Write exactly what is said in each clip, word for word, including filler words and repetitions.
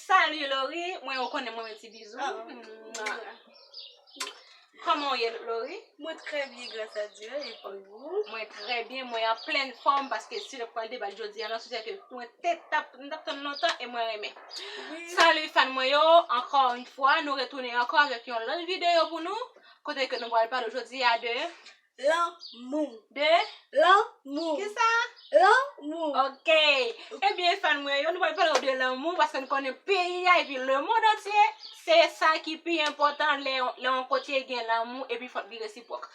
Salut Laurie, mwen ou konnen mwen ti bizou. Ah. Mwa. Kòman w ye Laurie? Mwen trè byen, gras a Dye, e pou ou? Mwen trè byen, mwen an plèn fòm paske si nou pral debat jodi a, nan sijè ke mwen te t ap, m t ap tann lontan e mwen renmen. Wi. Salut fan mwen yo, encore une fois, nou retounen ankò avèk yon lòt videyo pou nou, kote ke nou pral pale jodi a de Lanmou. De? Lanmou. Kisa? Lanmou. Ok. Ebyen, fan mwen yo, nou pral pale de lanmou paske nou konnen peyi a epi lemonn antye, se sa ki pi enpòtan lè, lè yon kote gen lanmou epi fòk li resipwòk.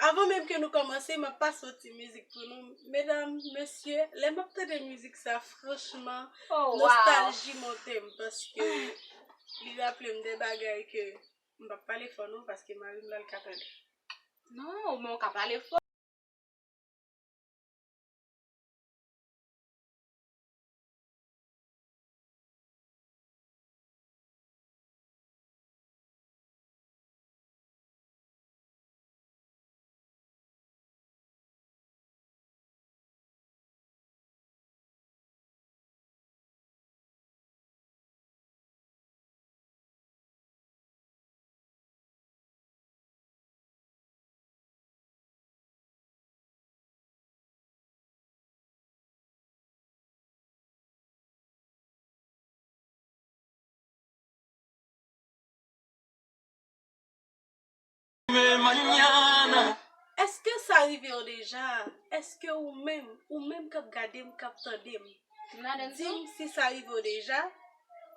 Avan menm ke nou kòmanse, m ap pase yon ti mizik pou nou. Medam, mesye, lè m ap tande mizik sa, franchman, oh, wow, nostalji monte m paske li raple m de bagay ke m p ap pale fò non paske mari m la l ka tande. Non, men w ka pale fò. Èske sa rive w deja? Èske ou menm, ou menm k ap gade m, k ap tande m, di m si sa rive w deja,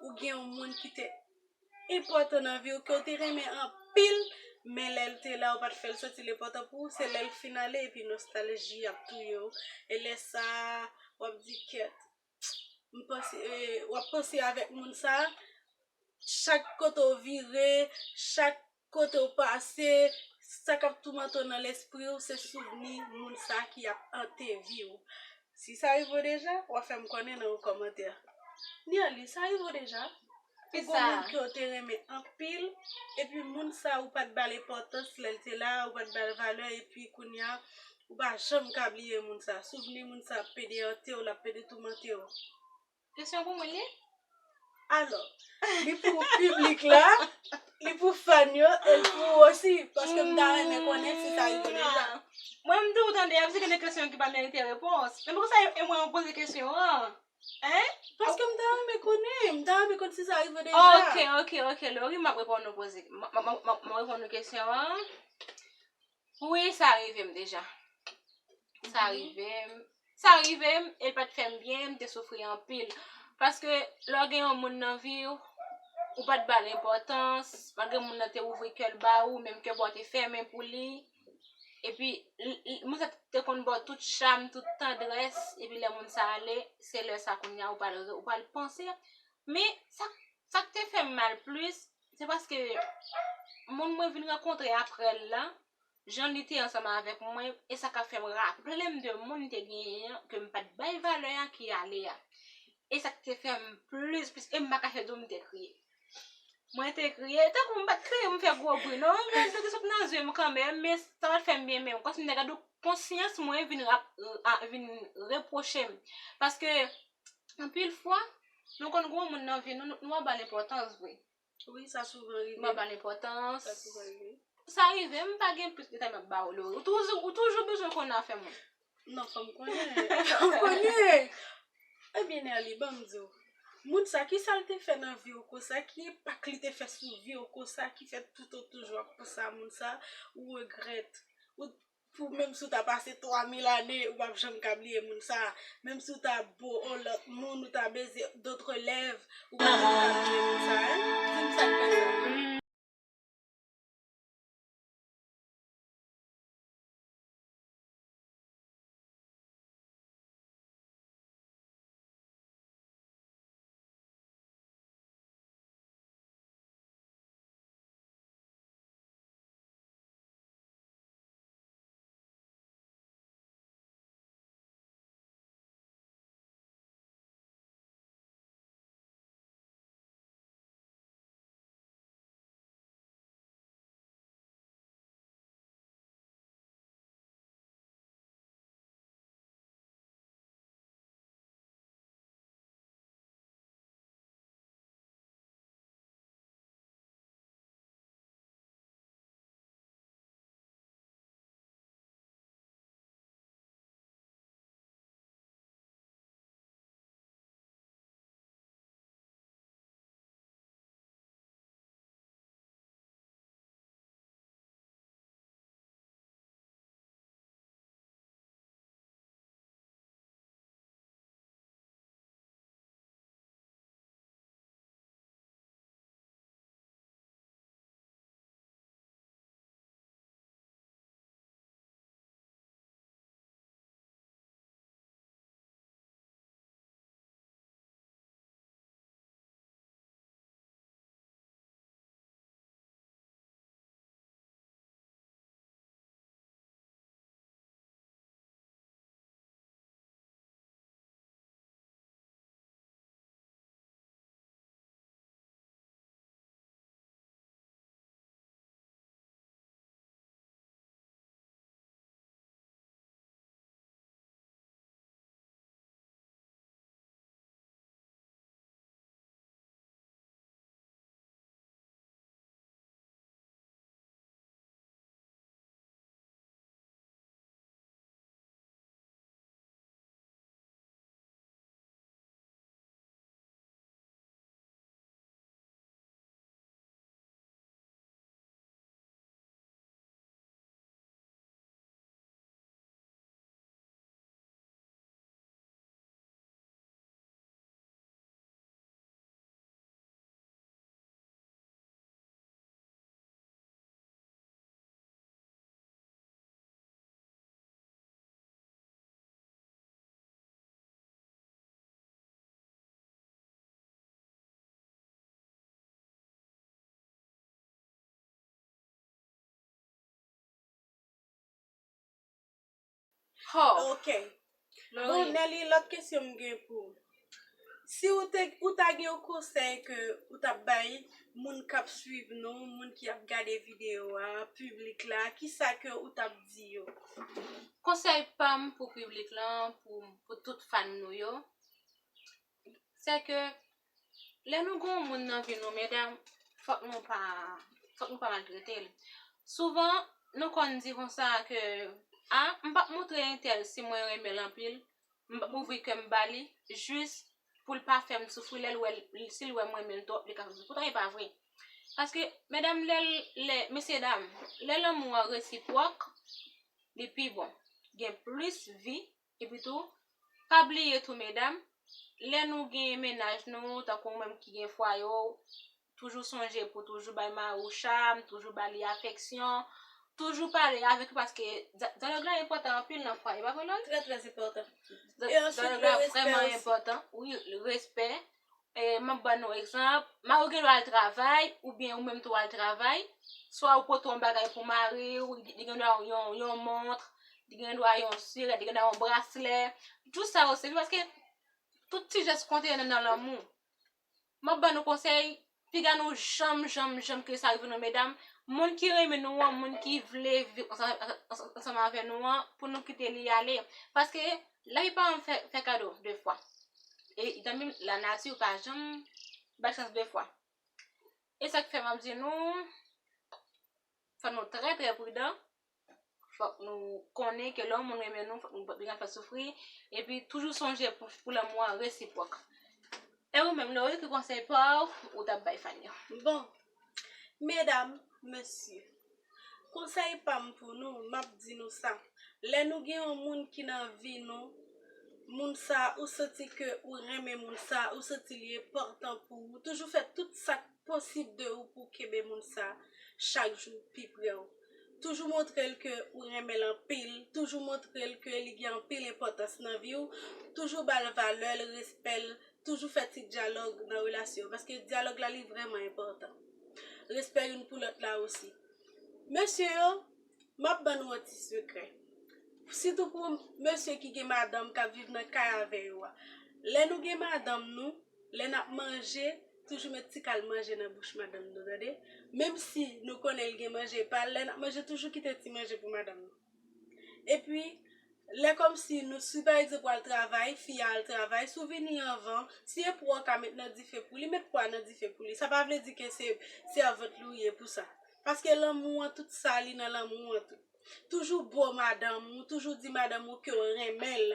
ou gen yon moun ki te enpòtan nan vi w, ke w te renmen anpil, men lè l te la, ou pa t fè l santi l enpòtan pou ou, se lè l fin ale, epi nostalji ap touye w. E lè sa a, w ap di, "Kèt, m panse, e, w ap panse avèk moun sa a, chak kote w vire, chak kote w pase, sa k ap toumante w nan lespri w, se souvni moun sa a ki ap ante vi w." Si sa rive w deja, w a fè m konnen nan yon kòmantè. Nearly, sa rive w deja? Ou gen yon moun ke w te renmen anpil, epi moun sa a ou pa t ba l enpòtans lè l te la, ou pa t ba l valè, epi kounye a, ou pa janm ka bliye moun sa a. Souvni moun sa a ap pede ante w, l ap pede toumante w. Kesyon pou mwen li ye? Alò, li pou piblik la, li pou fan yo, e l pou ou osi, paske m ta renmen konnen si sa rive deja. Mwen, m toujou tande y ap di gen de kesyon ki pa merite repons. Men poukisa e, e mwen yo poze kesyon an? Hein? Paske m ta renmen konnen, m ta renmen konn si sa rive deja. Ok, ok, ok, Laurie, m ap reponn ou poze, m, m, m, m, m ap reponn ou kesyon an. Wi, sa rive m deja. Sa rive m. Sa rive m, e l pa t fè m byen, m te soufri anpil. Paske lè w gen yon moun nan vi w, ou pa t ba l enpòtans, malgre moun nan te ouvri kè l ba ou, menm kè pa w te fèmen pou li. Epi, l, l, moun sa te konn ba w tout cham, tout tandrès, epi lè moun sa ale, se lè sa kounye a ou pral, ou pral panse. Men, sa, sa k te fè m mal plis, se paske moun mwen vin rankontre apre l la, jan li te ansanm avèk mwen, e sa k ap fè m raple m de moun li te genyen an, ke m pa t bay valè a, ki ale a. E sa k te fè m plis, plis, e m pa kache di w m te kriye. Mwen te kriye, tankou m pa t kriye, m fè gwo bri, non, men dlo te sot nan zye m kanmenm, men sa pa t fè m byen menm. Kòmsi m te gade konsyans mwen vin rap, a, vin repwoche m. Paske, anpil fwa, nou konn gen yon moun nan vi nou, nou, nou pa ba l enpòtans vre. Wi, sa souvan rive. Mwen ba l enpòtans. Sa souvan rive. Sa rive, m pa gen plis detay m ap ba w, Laurie. Ou toujou, ou toujou bezwen konnen afè moun. Non, fò m konnen. Fò m konnen. Ebyen, Nearly, ban m di w. Moun sa, ki sa l te fè nan vi w konsa? Ki enpak li te fè sou vi w konsa? Ki fè toutan w toujou ap panse a moun sa? Ou regrèt. Ou Pou menm si w ta pase twa mil ane, ou p ap janm ka bliye moun sa a. Menm si w ta bo on lòt moun, ou ta beze dòt lèv, ou p ap janm ka bliye moun sa a, hein? Di m sa k fè sa. Ho. Ok. Bon, Nelly, lòt kesyon m gen pou ou. Si ou te ou ta gen yon konsèy ke ou t ap bay moun k ap swiv nou, moun ki ap gade videyo a, piblik la, kisa ke ou t ap di yo? Konsèy pa m pou piblik lan, pou, pou tout fan nou yo, se ke lè nou gen yon moun nan vi nou, medam, fòk nou pa, fòk nou pa maltrete l. Souvan, nou konn di konsa ke, a, m p ap montre entèl si mwen renmen l anpil, m p ap ouvri kè m ba li, jis pou l pa fè m soufri, lè l wè, si l wè m renmen l twòp, li ka fè m soufri. Poutan, e pa vre. Paske, medam, lè, lè, mesye dam, lè lanmou an resipwòk, li pi bon. Gen plis vi, epi tou, pa bliye tou, medam, lè nou gen mennaj nou, tankou ou menm ki gen fwaye w, toujou sonje pou toujou bay mari w cham, toujou ba li afeksyon, toujou pale avèk li paske dya- dyalòg la enpòtan anpil nan fwaye, pa vre, Lòl? Très, très important. Dya- E answit, Dyalòg le la respè vrèman osi. Enpòtan. Wi, respè. E m ap ban nou egzanp, mari w gen dwa al travay, oubyen ou menm tou al travay, swa ou pote yon bagay pou mari w, li gen dwa yon, yon mont, li gen dwa yon sirèt, li gen dwa yon braslè. Tout sa yo se vi paske tout ti jès konte nan, nan lanmou. M ap ban nou konsèy, piga nou janm, janm, janm ke sa rive nou, medam. Moun ki renmen nou an, moun ki vle viv ansanm, ansanm, ansanm avè nou an, pou nou kite li ale. Paske lavi pa janm fè, fè kado de fwa. E tanmenm lanati pa janm bay chans de fwa. E sa k fè m ap di nou, fò nou trè, trè pridan. Fòk nou konnen ke lè yon moun renmen nou, fòk nou pa fè l soufri. Epi toujou sonje pou, pou lanmou an resipwòk. E ou menm, Lori, ki konsèy pa w ou t ap bay fan yo? Bon, medam, mesye, konsèy pa m pou nou, m ap di nou sa. Lè nou gen yon moun ki nan vi nou, moun sa, ou santi ke ou renmen moun sa, ou santi li enpòtan pou ou, toujou fè tout sa k posib de ou pou kenbe moun sa chak jou pi pre w. Toujou montre l ke ou renmen l anpil, toujou montre l ke li gen anpil enpòtans nan vi w, toujou ba l valè l, respè l, toujou fè ti dyalòg nan relasyon, paske dyalòg la li vrèman enpòtan. Respè youn pou lòt la osi. Mesye yo, m ap ban nou yon ti sekrè. Sitou pou mesye ki gen madanm k ap viv nan kay avè yo a. Lè nou gen madanm nou, lè n ap manje, toujou met ti kal manje nan bouch madanm nou, tande? Menm si nou konnen l gen manje pa l, lè n ap manje, toujou kite ti manje pou madanm nou. Epi, lè kòmsi nou, si pa egzanp w al travay, fi a al travay, si w vini anvan, si e pwa w ka met nan dife pou li, met pwa nan dife pou li. Sa pa vle di ke se sèvant li w ye pou sa. Paske lanmou an, tout sa, li nan lanmou an tou. Toujou bo madanm ou, toujou di madanm ou ke w renmen l.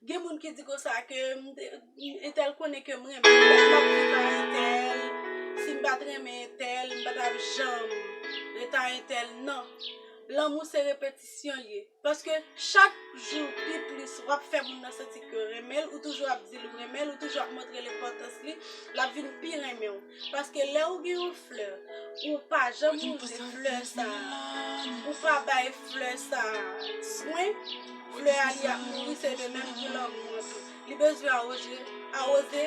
Gen moun ki di konsa ke m te- m- entèl konnen ke m renmen l, m ap viv a entèl. Si m pa t renmen entèl, m pa t ap janm ret a entèl. Non. Lanmou se repetisyon l ye. Paske chak jou pi plis w ap fè moun nan santi ke w renmen l, ou toujou ap di l ou renmen l, ou toujou ap montre l enpòtans li, l ap vin pi renmen w. Paske lè ou gen yon flè, ou pa janm wouze flè sa a, ou pa bay flè sa a swen, flè a li ap mouri, se de menm pou lanmou an tou. Li bezwen awoze, awoze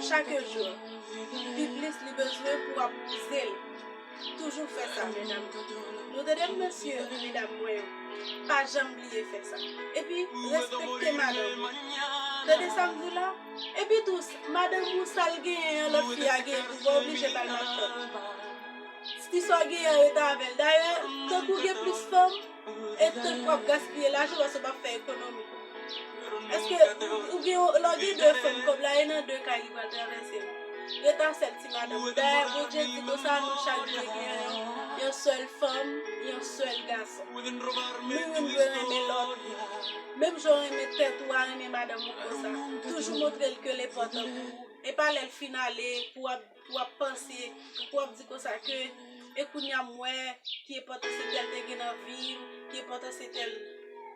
chak jou. Pi plis li bezwen pou w ap wouze l. Toujou fè sa, medam. Nou tande m, mesye, medam mwen yo. Pa janm bliye fè sa. Epi, respekte madanm ou. Tande sa m di w la? Epi tou, s- madanm ou sa l genyen an, lòt fi a genyen tou, pa oblije ba l laptòp. Si sa w genyen an, rete avè l. Dayè, tank ou gen plis fanm, e tank w ap gaspiye lajan paske w p ap fè ekonomi. Èske ou gen, lè w gen de fanm, kòb la e nan de kay li pral travèse l? Rete a sèl ti madanm ou. Dayè, Bondye di konsa, nou chak dwe gen yon, yon sèl fanm, yon sèl gason. Nou youn dwe renmen lòt. Menm jan w renmen tèt ou a, renmen madanm ou konsa. Toujou montre l ke l enpòtan pou ou. E pa lè l fin ale, pou w ap, pou w ap panse, pou w ap di konsa ke, e kounye a m wè ki enpòtans entèl te gen nan vi m, ki enpòtans entèl,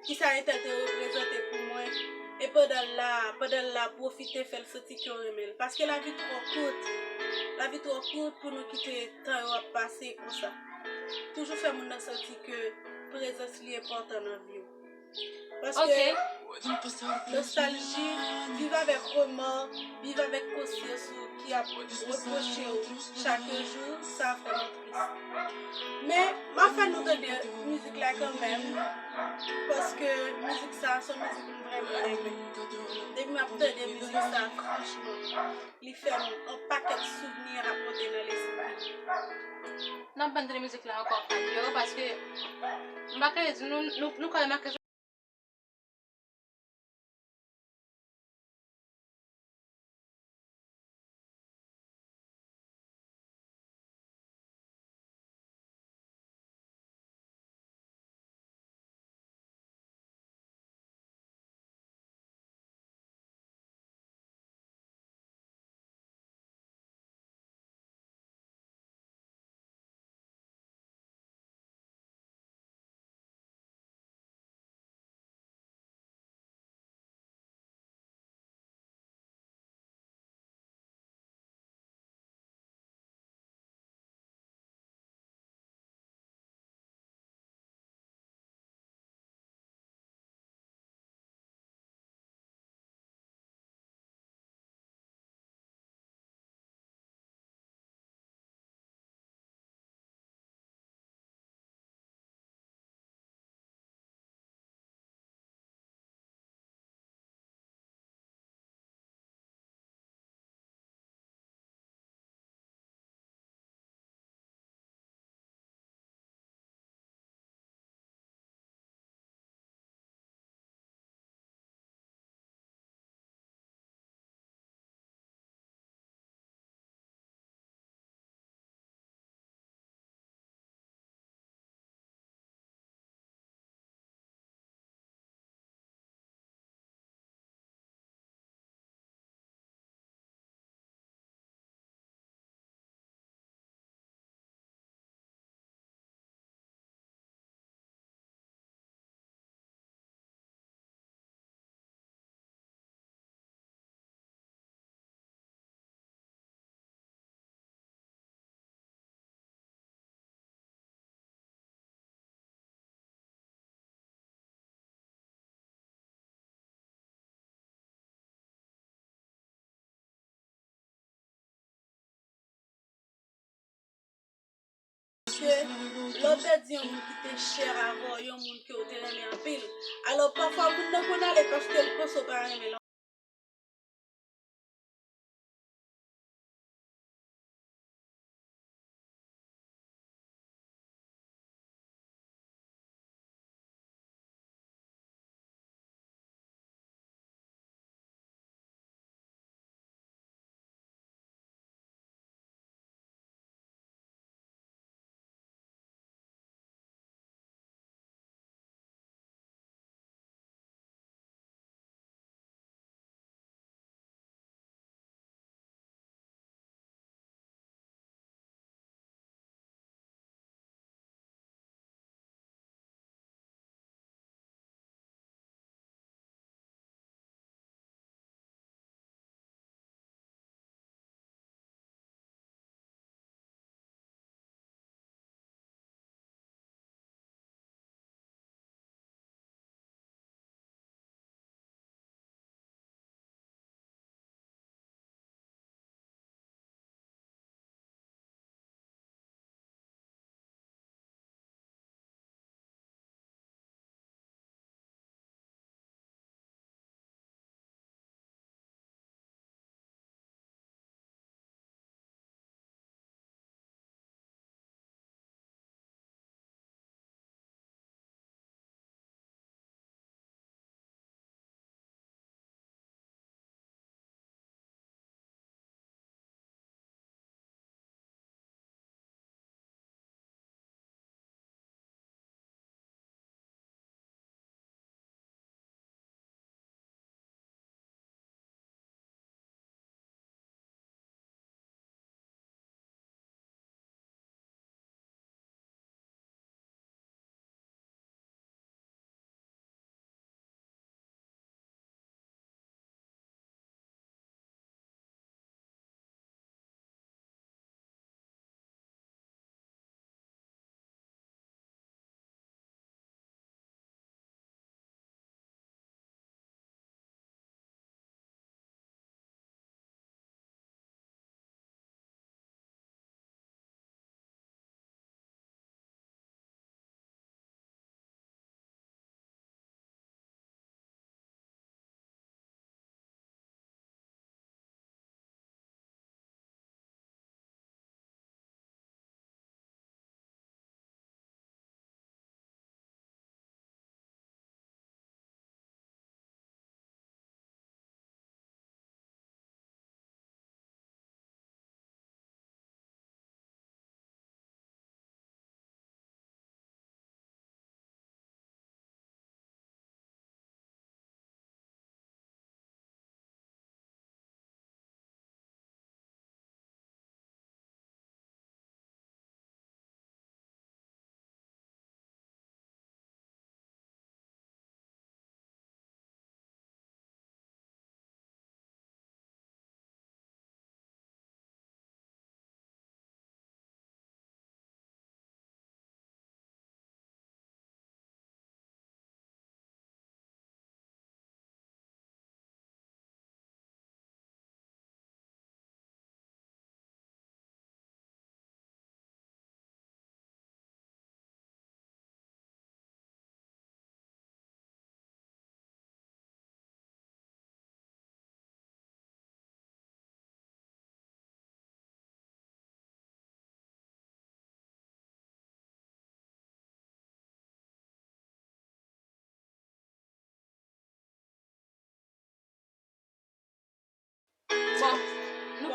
ki sa entèl te reprezante pou mwen. E pandan l la, pandan l la, pwofite fè l santi ke w renmen l. Paske lavi twò kout. Lavi twò kout pou nou kite tan yo ap pase konsa. Toujou fè moun nan santi ke prezans li enpòtan nan vi w. Paske Ok. Nostalji, viv avèk remò, viv avèk konsyans ou ki ap repwoche w chak jou, sa vrèman tris. Men, m ap fè nou tande mizik la kanmenm. Paske mizik sa, se yon mizik m vrèman renmen. Depi m ap tande mizik sa, franchman, li fè m yon pakèt souvni ap monte nan lespri m. N ap ban tande mizik la ankò, Fabio, paske m pa ka di nou, nou, nou ka remake Paske lè w pèdi yon moun ki te chè avè w, yon moun ke w te renmen anpil, alò pafwa moun nan konn ale paske l panse w pa renmen l.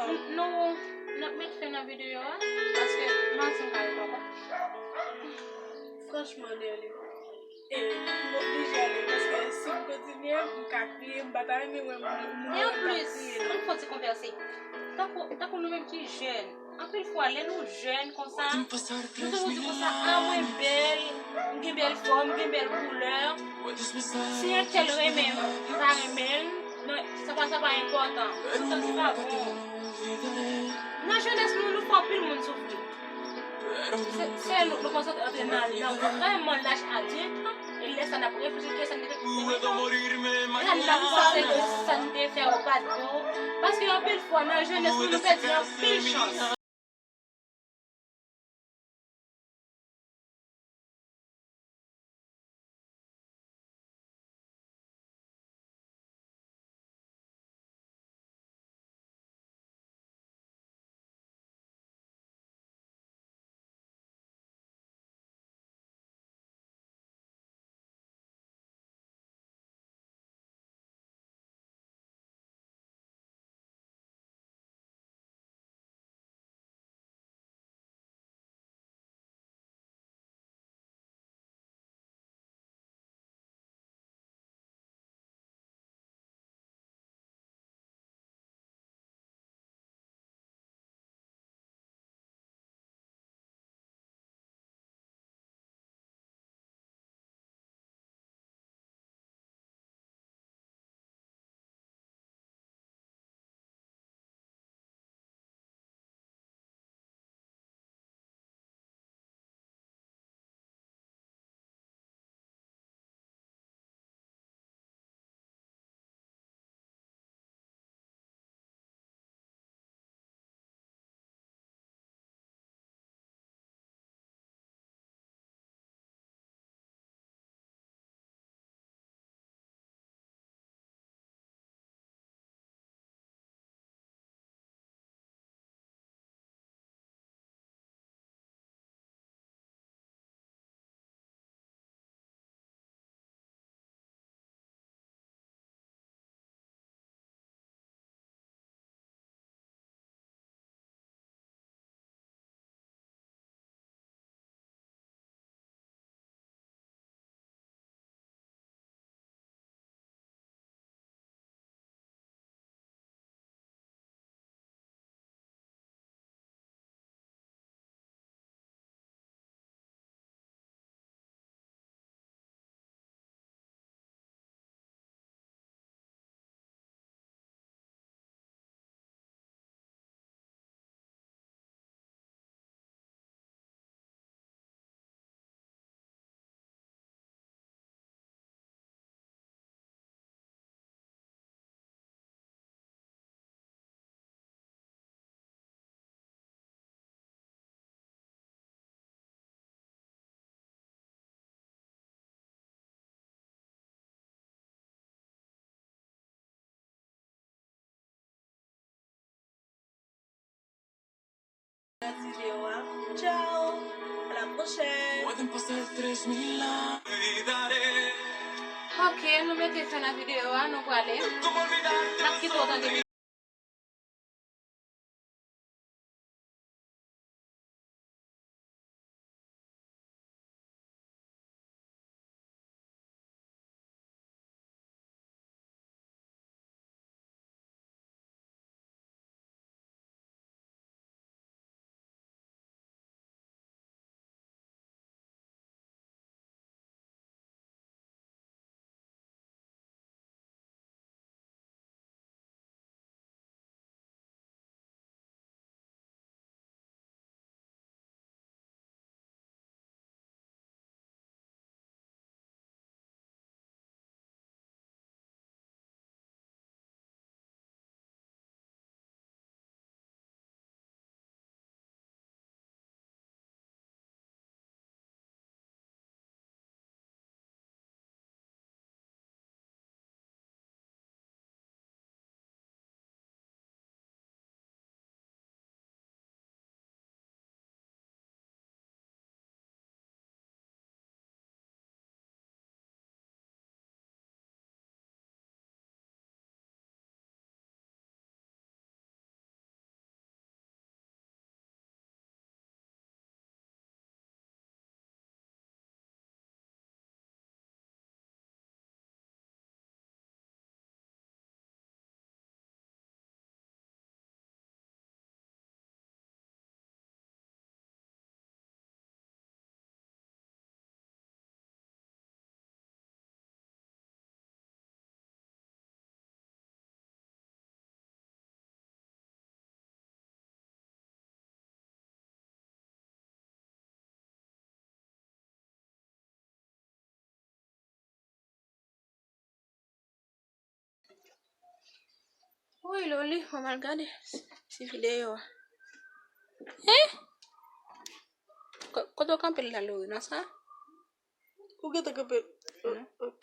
Nou, n ap met fen nan videyo a, paske m pa santi m ka ret ankò. Franchman, Nerly, e, m oblije ale, paske si m kontinye, m ka kriye, m pa ta renmen wè moun, moun yo ap kriye, non. E anplis, ann fè yon ti konvèse. Tankou, tankou nou menm ki jèn, anpil fwa, lè nou jèn konsa, nou toujou di konsa, a, mwen bèl, m gen bèl fòm, m gen bèl koulè. Si entèl renmen m, m pa renmen l, non, sa pa, sa pa enpòtan. Se sa ki pa bon. Nan jenès nou, nou fè anpil moun soufri. Se, se nou, nou konsantre antre nan, nan vrèman laj adilt, e lè sa n ap reflechi, kiyès n te, lè n ap panse ke sa n te fè yo pa t bon. Paske anpil fwa, nan jenès nou, nou pèdi anpil chans. Tchao. À la prochaine. Ok, nou mete fen nan videyo a, nou prale. N ap kite w tande. Wi, Loli, mwen mal gade ti videyo a. Hein? Ko- Kote w kanpe l la, Loli, nan sa? Ou gentan kanpe? Non. Ok.